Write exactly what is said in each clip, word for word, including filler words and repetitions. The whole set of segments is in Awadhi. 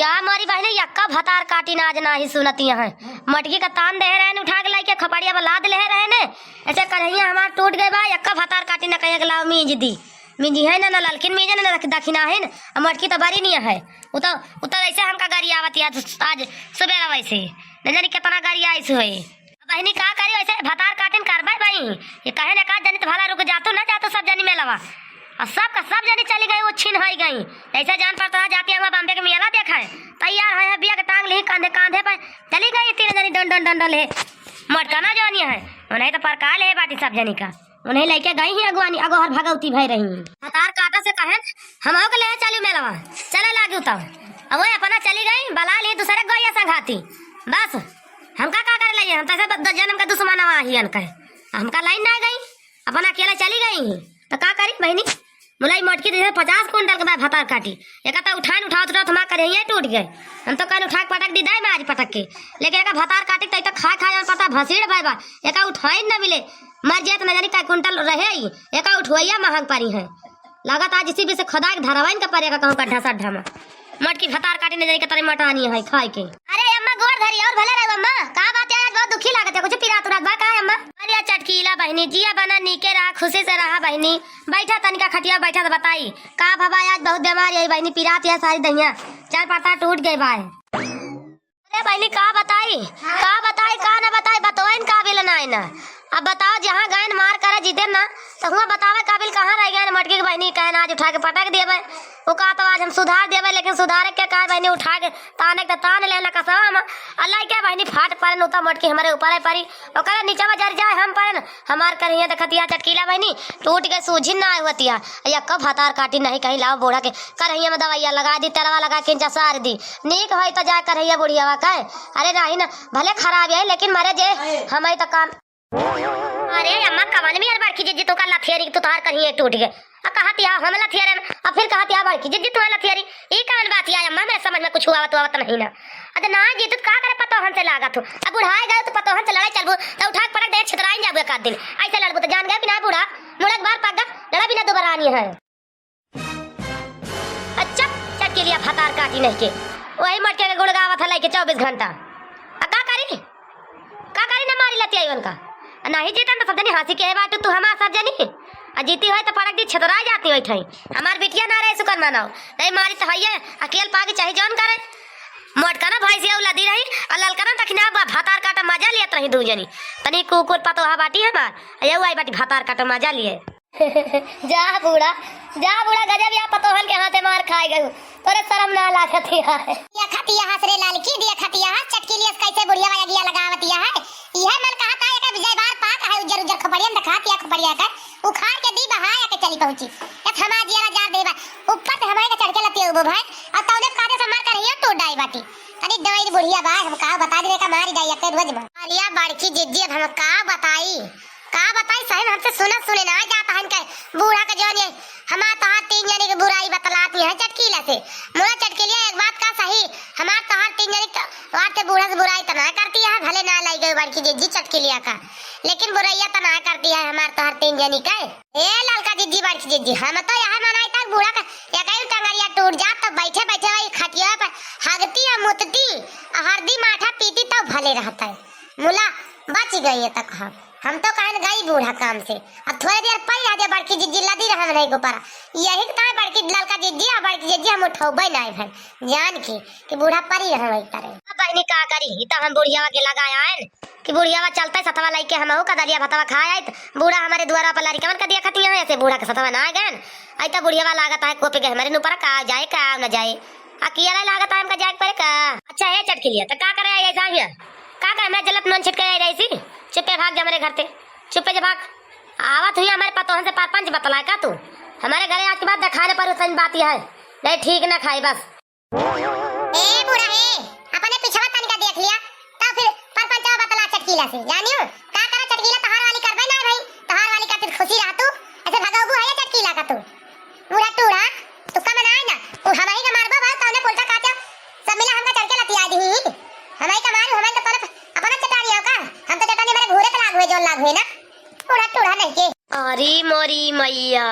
या मोरी बहिनी, यक्का भतार काटी ना आज नाही सुनती हैं। मटकी का तान देहे रहेन, उठा के लाइके खपड़िया पर लाद लेहे रहेन। ऐसे करहिया हमार टूट गए बा, यक्का भतार काटी ना कहिया के लाओ मीज दी। मीजी है ना, ना ललकिन मीजे ना, ना दखिना है ना। आ मटकी तो बड़ी नहीं है। उ तो, उ तो ऐसे हमका गरियावत आज, आज सुबेरा वैसे। न जानी कितना गरियाइस होए। बहिनी का करी, वैसे भतार काटिन करबै भाई। ये कहे ने का जनी तो भला रुक जातू, ना जातू सब जनी मेलवा। और सब का सब जनी चली गई, वो छिन होई गई। ऐसे जान पड़ता है जाती है वहाँ बॉम्बे के मेला देखा है। तैयार है, है बिया के टांग ली कांधे, कांधे पे चली गई तीन जनी डंडल डंडल है। मोटका ना जवानी है, उन्हें तो परका ले बाटी सब जनी का। उन्हें लेके गई ही अगुवानी, अगोहर भगवती भई रही। भतार काटा से कहन, "हमहू के ले चली मेलवा।" चले लागी उताव। अब वो अपना चली गई, बला ली दूसरे गोइया संघाती। बस, हमका का करे लगे? हम तो ऐसे ब-, जन्म के दुश्मन आवा ही अनका है। हमका लाइन ना गई, अपना अकेले चली गई ही। तो का करी बहिनी? मुलाई मोटकी दे पचास कुंटल के बा भतार काटी। एका तो उठान उठावत उठावत हमार करिया टूट गए। हम तो कहन उठा के पटक दी, दाई में आज पटक के। लेकिन एका भतार काटी तई तो खा खा जान पता भसीड़ भाई बा। एका उठाइन ना मिले। मर जाए तो न जानी कै कुंटल रहे ही, एका उठवैया महंग परी है। लागत आज इसी बीच से खोदा के धरवाइन का परेगा कहूँ का ढसा ढमा। मटकी भतार काटी न जानी के तरे मटानी है खाए के। अरे अम्मा गोड़ धरी और भले रहो अम्मा, का बात है आज बहुत दुखी लागत है, कुछ पिरात उरात बा का अम्मा? अरे चटकीला बहिनी, जिया बना नीके रहा, खुशी से रहा बहिनी। बैठा तनिका खटिया बैठा तो बताई का भवा आज बहुत बीमार है बहिनी, पिरात है सारी दहिया, चार पाता टूट गए बा। अरे बहिनी, का बताई, का बताई, का ना बताई, बतोइन काबिल नाई ना। अब बताओ, जहाँ गएन मार करे जीतेन ना, तो हुआ बतावे काबिल कहाँ रह गएन। मटकी के बहिनी कहन आज उठा के पटक देबे, वो कहा तो आज हम सुधार देबे, लेकिन सुधारे के कहा बहिनी उठा के ताने के तो तान लेना कसवा हम। अल्लाह के बहिनी फाट पड़न उता मटकी हमारे ऊपर है परी, ओकरे नीचे में जर जाए हम पड़न। हमार करिया देखतिया चटकीला बहिनी, टूट के सूझी ना होतिया। या कब भतार काटी नहीं कहीं लाओ बूढ़ा के, करिया में दवाइया लगा दी, तेलवा लगा के जसार दी। नीक होई तो जाए करहिया बुढ़ियावा कहे। अरे नाही ना, भले खराब है, लेकिन मरे जे, हमारी तो काम। अरे अम्मा, कवन में यार बड़की जिज्जी तू का लथेरी, तू तोहार करिया टूट गए। अब कहतिया हम लथेरन, अब फिर कहतिया बड़की जिज्जी तू लथेरी। ई कवन बात है अम्मा, मेरे समझ में कुछ आवत, आवत नहीं ना। अरे ना जी, तू का करे पतोहन से लागत हो? अब बुढ़ाए गए तो पतोहन से लड़ाई चलबू, तो उठा के पटक दे, छितराई जाबू एक आध दिन। ऐसे लड़बू तो जान गए कि ना बूढ़ा, मुड़क बार पग, लड़ा बिना दुबरानी है। अच्छा, चटकीलिया भतार काटी नहीं के, वही मटके के गुड़ गावत है लइके चउबीस घंटा। आ का करी? का करी ना मारी लतियाई उनका। आ नाही जीतन तो सब जनी हँसी के बाटू तू हमार सब जनी। आ जीती होई तो पटक दी छतरा जाती होई ठाई। हमार बिटिया ना रहे सुकन मनाओ। नहीं मारी तो हइये, अकेल पागी चाहे जौन करे। मोटका ना भैंसिया उलदी रही, आ ललका ना तखिना बा-, भतार काटा मजा लियत रही दू जनी। तनी कुकुर पतोहा बाटी हमार, आ यहू आई बाटी भतार काटा मजा लिए। जा बूढ़ा, जा बूढ़ा, गजब या पतोहन के हाथे मार खाए गयू। तोरे शरम ना लागत है। देखत यह हंस रे ललकी, देखत यह हंस चटकीलियस कैसे बुढ़िया वाला गिया लगावत यह है। यह मन कहत है, एकर जयबार पाक है, उज्जर उज्जर खोपड़ियन देखात यह खोपड़िया कर। उखाड़ के दी बहाया के चली पहुंची। एक हमार जियरा जार देबा। ऊपर से हमारे के चढ़ के लतिया उबो भाई। और तौने कादे से मार कर हिया टूट डाई बाटी। तनी दवाई बुढ़िया बा, हम का बता दे का मारी डाई एक रोज में। अरे या बड़की जिज्जी, अब हम का बताई? का बताई सही में हमसे सुनत सुने ना जात हन के बूढ़ा के जौन ये हमार तोहार तीन जने के बुराई बतलाती है चटकीला से। मुला चटकीलिया एक बात का सही, हमार तोहार तीन जने के वास्ते बूढ़ा से बुराई तो ना करती है, भले ना लाई गई बड़की जिज्जी चटकीलिया का, लेकिन बुरैया तो ना करती है हमार तोहार तीन जने के। ए ललका जिज्जी बड़की जिज्जी, हम तो यह मनाई तक बूढ़ा का एक ही टंगरिया टूट जात तो बैठे बैठे वही खटिया पर हगती और मुतती और हरदी माठा पीती तो भले रहता है। मुला बच गई है तक हम। हम तो कहन गई बूढ़ा काम से। अब थोड़े देर पड़ी रह दे बड़की जिज्जी लदी रहन नहीं को पारा। यही के ताई बड़की ललका जिज्जी और बड़की जिज्जी हम उठौबे नहीं भन। जान के कि बूढ़ा परी रहन वही तरह। अब बहिनी का करी? ई तो हम बुढ़ियावा के लगा आयन कि बुढ़ियावा चलते सतवा लइके हमहू का दलिया भतवा खा आइत। बूढ़ा हमारे दुआरा पर लड़िकवन का दिया खतिया है, ऐसे बूढ़ा के सतवा ना गन। आई तो बुढ़ियावा लागत है कोपे के हमारे ऊपर का जाए का न जाए। अकेला लागत है हमका जाए के पड़े का? अच्छा है चटकीलिया, तो का करे आई ऐसा हिया? का करे मैं जलत नून छिटके आई रही सी? चुप्पे भाग जा हमारे घर से, चुप्पे जा भाग। आवत हुई हमारे पतोहन से परपंच बतलाए का तू? हमारे घरे आज के बाद दिखाने पर उतनी बात यह है, नहीं ठीक ना खाई बस। ए बूढ़ा हे, अपने पिछवा तनिका देख लिया, तब फिर परपंचवा बतला चटकीला से, जानियो? का करा चटकीला, तोहार वाली करबे ना भाई, तोहार वाली करते खुशी रह तू, ऐसे भगौबू है या चटकीला का तू? बूढ़ा टूढ़ा, तू का मनाए ना, तू हमही का मारबो भाई, तौने पुलटा काचा, सब मिला हमका चढ़ के लतिया दी ही, हमही का मारू, हमही तो कोनो अपना चटानी हो का, हम तो चटानी मेरे घूरे पे लाग हुए, जोन लाग हुए ना, बूढ़ा टूढ़ा नहीं के। अरे मोरी मैया,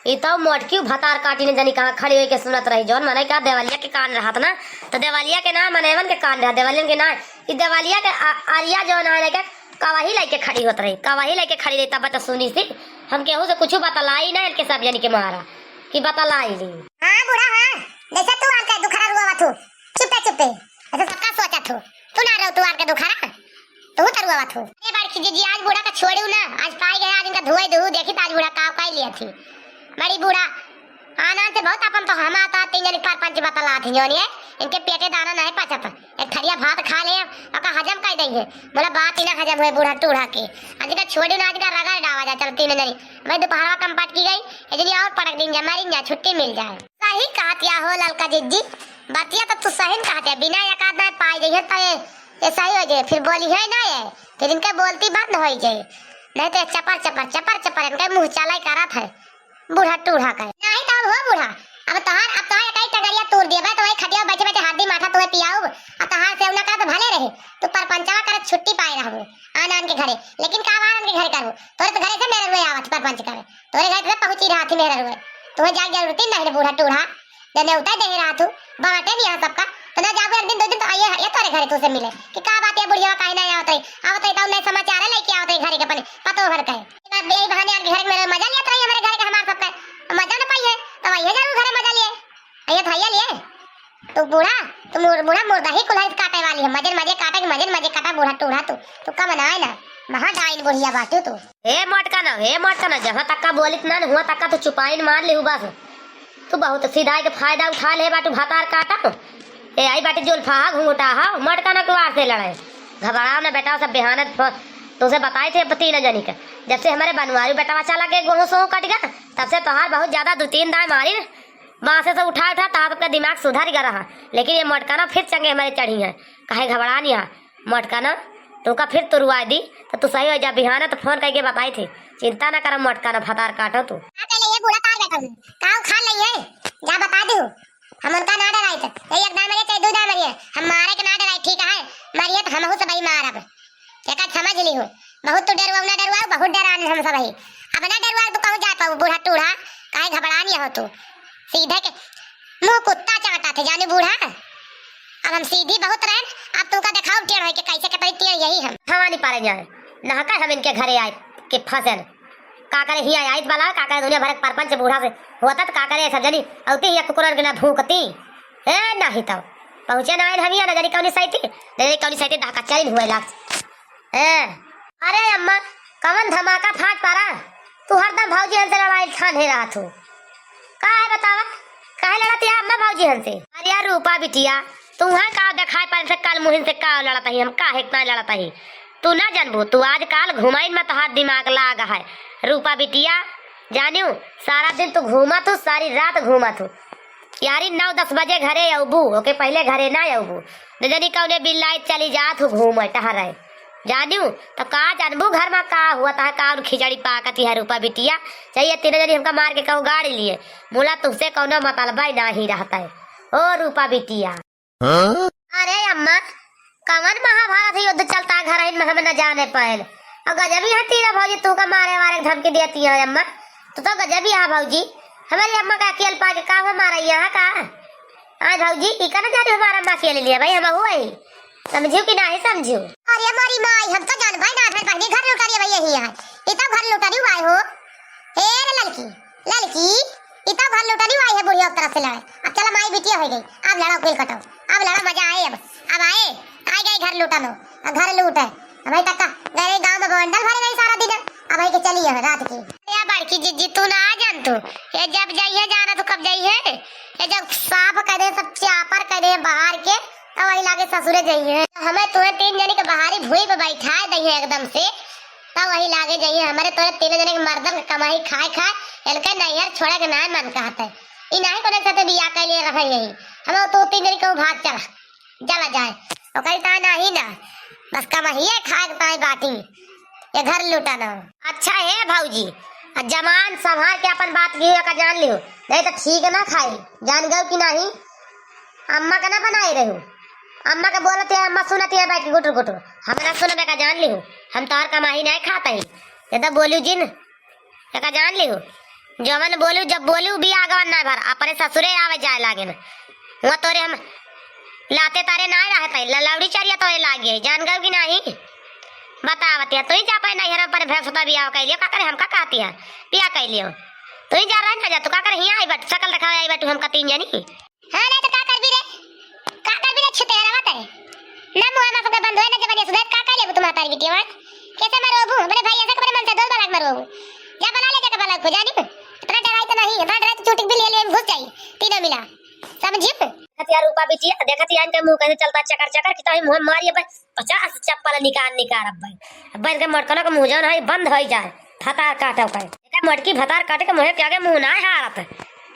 ई तो मोटकी भतार काटी न जानी कहाँ खड़ी होइके सुनत रही। जौन मनई का देवलिया के कान रहत ना, तो देवलिया के ना, मनइवन के कान रहत, देवलियन के ना। ई देवलिया के आ-, आरिया जौन है ना, के कवाही लइके खड़ी होत रही, कवाही लइके खड़ी रही, तब तो सुनी सी। हम केहू से कुछ बतलाई ना, इनके सब जनी के मारा कि बतलाई ली। हाँ बूढ़ा, हाँ, जैसे तू आके दुखरा रुआवत हो, चुप्पे चुप्पे, ऐसे सबका सोचत हो, तू ना रहो, तू आके दुखरा, तू तरुआवत हो। ए बड़की जीजी, आज बूढ़ा का छोड़ू ना, आज पाई गए, आज इनका धोए दू, देखी तो आज बूढ़ा का काई लिया थी। बड़ी बूढ़ा, आनंद से बहुत अपन तो हम आता, तीन जनी परपंच बतला थी जौन ये, इनके पेटे दाना नहीं पचत। एक थरिया भात खा ले, ओका हजम कर देंगे। बोला, बात ही ना हजम हुए बूढ़ा टूढ़ा के। आज का छोड़ी ना, आज का रगड़ डावा जा, चल तीन जनी। मैं दोपहरवा कम पट की गई, ये जनी और पटक दिन जा, मरिन जा, छुट्टी मिल जाए। सही कहत या हो ललका जिज्जी, बतिया तो तू सही कहत या, बिना एक आध ना पाई जाइए तो ये, ये सही हो जाए, फिर बोली है ना ये, फिर इनके बोलती बंद हो जाए, नहीं तो ये चपर चपर, चपर चपर इनके मुँह चलाई करत है। बूढ़ा टूढ़ा का। नाही तो अब हो बूढ़ा, अब तोहार, अब तोहार एकाई टंगरिया तोड़ दिए बा, तो वही खटिया बैठे बैठे हरदी माठा तुम्हें पियाऊब, अब तोहार से उना करे तो भले रहे, तू परपंचवा करे छुट्टी पाए रहबो, आन आन के घरे, लेकिन का आन आन के घरे करबो, तोरे तो घरे से मेहररुए आवत परपंच करे, तोरे घरे तो पहुँची रहत ही मेहररुए, तुम्हें जाए जरूरत ही नहीं रे बूढ़ा टूढ़ा, जने उतार दे रहत हूँ, बाटे नहीं यहाँ सबका, तो ना जाबो एक दिन दो दिन तो आइए, ये तोरे घरे तू से मिले, कि का बात है बुढ़िया काहे ना आवत रही, आवत रही तो नए समाचार है लेके आवत रही घरे के अपने, पतो भर कहे। बात यही बहाने आके घर में मजा लेत रही, हमरे घर के हमार सबका मजा न पाई है, तो वही जरूर घरे मजा लिए। ये भैया लिए, तू बूढ़ा, तू मुर-, बूढ़ा मुर्दा ही कुल्हाड़ी से काटे वाली है, मजे न मजे काटे, मजे न मजे काटा बूढ़ा टूढ़ा तू, तू कम ना है ना, महा डाइन बुढ़िया बाटू तू। हे मोटका ना, हे मोटका ना, जहाँ तक का बोलित ना, हुआ तक का तू चुपाइन मार लिहू बस। तू बहुत सीधा के फायदा उठा ले बाटू भतार काटा। ए आई बाटे जुल्फा हा घूंघटा हा, मोटका ना कुआर से लड़े। घबराओ ना बेटा, सब बिहान फ-, तुझे बताए थे अब तीन जनी का। जब से हमारे बनवारी बेटवा चला के गोहूं सोहूं कट गया, तब से तोहार बहुत ज्यादा दो तीन दाएं मारी, बांसे से उठा उठा, तहार सबका दिमाग सुधर गया रहा। लेकिन ये मोटका ना फिर चंगे हमारे चढ़ी है, काहे घबरा नहीं है। मोटका ना, तू का फिर तुरुआ दी, तो तू सही हो जा, बिहान तो फोन करके बताई थे। चिंता ना कर मोटका ना, भतार काटो तू। का कहले ये बूढ़ा तार बैठल है? का उखाड़ लई है? जा बता दू। हम उनका ना डराई थे। ये एक दाई मरिए चाहे दू दाई मरिए, हम मारे के ना डराई, ठीक है? मरिए तो हमहू सबही मारब। एका समझ ली हूँ। बहुत तू डरुआ ना डरुआ, बहुत डरान हम सबही। अब ना डरुआ तू कहूँ जा पाऊ, बूढ़ा टूढ़ा, काहे घबरान हो तू? सीधे के मुंह कुत्ता चाटा थे, जाने बूढ़ा। अब हम सीधी बहुत रहन, अब तुमका देखाओ टेढ़ होइके कैसे के तरी टेढ़ यही हम। हवा नहीं पारे जाए, नहका हम इनके घरे आए के फंसन। का करे हिया आइत वाला, का करे दुनिया भर के परपंच बूढ़ा से होता तो का करे सब जनी औती हिया कुकुरन के ना भूकती। ए नाही तो पहुँचे ना आइन हम हिया, ना जानी कौनी सैती, ना जानी कौनी सैती डहका चलिन हुए लाग। ए, अरे अम्मा, कवन धमाका फाट पड़ा? तू हरदम भौजी हमसे लड़ाई ठाने रहत हो। का है बतावा? काहे लड़त है अम्मा भौजी हमसे? अरे यार रूपा बिटिया, तू है का देखाई पाए से कल मुहिन से का लड़त ही, हम काहे इतना लड़त ही? तू ना जानबू, तू आजकल घुमाइन में तोहार दिमाग लाग है। रूपा बिटिया, जानियो, सारा दिन तू घूमत हो, सारी रात घूमत हो। यारी नौ दस बजे घरे अउबू, ओके पहले घरे ना अउबू। न जानी कौने बिल्लाई चली जात हो घूमे टहरे। जानियो, तो का जानबू घर में का हुआ ता, का खिचड़ी पाकत है रूपा बिटिया। चाहिए तीन जनी हमका मार के कहूँ गाड़ी लिए। मुला तुझसे कौनो मतलबा ही नाही रहता है। ओ रूपा बिटिया। हाँ? अरे अम्मा, कवन महाभारत युद्ध चलता है घर में, हम न जाने पाएल। और गजब यहाँ तीनों भौजी तू का मारे वारे के धमकी देती है अम्मा। तू तो गजब ही है भौजी। हमारी अम्मा का अकेल पाके का हो मारा यहाँ का? आय भौजी, ई का न जाने हमारा अम्मा अकेले लिया भाई, हम हुआ ही। समझियो कि नाही समझियो? अरे हमारी माई, हम तो जान भाई ना, बहनी घर लुटा रही है भाई, यही है। ई तो घर लुटा रही भाई हो। हे रे ललकी, ललकी, ई तो घर लूटनी आई है बुढ़िया तरफ से लड़े। अब चला माई बिटिया हो गई, अब लड़ा कुल कटो, अब लड़ा मजा आए, अब, अब आए, आ गए घर लूटनो, अब घर लूट है। अब भाई तक का गए गांव में बवंडल भरे गई सारा दिन, अब भाई के चली है रात की। या बड़की जिज्जी तू ना आ जान तू, ये जब जाइए जाना तो कब जाइए, ये जब साफ कर दे सब चापर कर दे बाहर के, तो वही लागे ससुरे जाइए। हमें तुम्हें तीन जनी के बाहरी भुई पे बैठा दइए एकदम से, तब वही लागे जाइए, हमारे तोरे तीनों जने के मर्दन के कमाई खाए खाए, इनके नैहर छोड़े के नाय मन कहत है। ई नाही कोने साथे बियाह कैले रहे यही। हम तो तीन जने कहूँ भाग चला, चला जाए। ओकरी ताय नाही ना, बस कमाइए खाए के ताय बाटी, ये घर लूटा ना। अच्छा हे भौजी, आ जमान संभाल के अपन बात की का जान लियो, नहीं तो ठीक ना खाई, जान गयो कि नाही? अम्मा का ना बनाए रहू। अम्मा का बोलत है, अम्मा सुनत है बैठ के गुटुर गुटुर। हम ना सुनबे का जान लिहू। हम तोहर कमाई नहीं खाता ही। ये तो बोलू जिन, एका जान लिहू। जवन बोलू, जब बोलू, बियाह गवन ना भर, अपने ससुरे आवे जाए लागे न। हुआ तोरे हम लाते तारे ना रहत है, ललौड़ी चरिया तोरे लागे है, जान गयो कि नाही? बतावत है, तू ही जा पाए नैहर पर भैंस होता बियाह कैलियो, का करे हमका कहती है, बियाह कैलियो। तू ही जा रहे ना जा, तू का करे हियाँ आई बट, शकल दिखावे आई बटू हमका तीन जनी। हाँ, नहीं तो का करबी रे? का करबी रे, छुतेरवा ते? ना मुँह में सबके बंद होए, ना जबनिया सुधर, का कर लेबू तू महतारी बिटिया, हाँ? कैसे मरोबू? अपने भाई ऐसे अपने मन से दोस्त बलाक मरोबू। जा बला ले, जाके बलाक को जानी। इतना डराई तो नहीं, इतना डराई तो चूटिक भी ले ले, घुस जाई, तीनों मिला। समझी? देखत यार रूपा बिटिया, देखत यार इनका मुँह कैसे चलता चकर चकर, कि तो ही मुँह मारिए बस। पचास चप्पल निकाल निकाल अब भाई। अब इनके मटकनों का मुँह जौन है बंद होइ जाए, भतार काटो के। एकर मटकी भतार काटे के मुँहे के आगे मुँह ना हारत।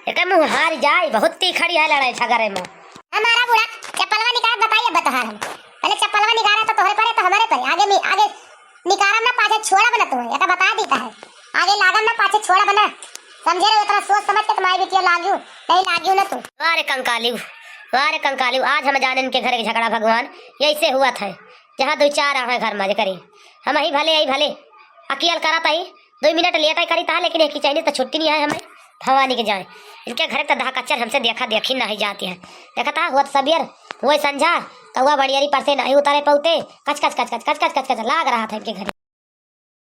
एकर मुँह हार जाए, बहुत तीखड़ी है लड़ाई झगड़े में। हमारा बूढ़ा चप्पलवा निकाल बताइए बतहार हम। पहले चप्पलवा निकाला तो तोहरे परे तो हमारे परे। आगे मी-, आगे निकारम ना पाछे छोड़ब ना तुम्हें, ये तो बता देता है। आगे लागम ना पाछे छोड़ब ना। समझे रहो, इतना सोच समझ के तुम्हारी बिटिया लाग्यू, नहीं लाग्यू ना तू। वाह रे कंकाली, वाह रे कंकाली, आज हम जाने इनके घर के झगड़ा भगवान, यही से हुआ था। जहाँ दो चार आवे घर में करी, हम ही भले, यही भले, अकियल करत आई, दो मिनट लेट आई करी ता, लेकिन एक ही चाहिए तो छुट्टी नहीं है हमें, भवानी के जाए। इनके घर तो दहा कच्चर हमसे देखा देखी नहीं जाती है। देखा था, हुआ तो सबियर, हुआ संझा, कौआ बड़ियरी पर से नहीं उतारे पौते, कच कच कच कच कच कच कच कच लाग रहा था इनके घर।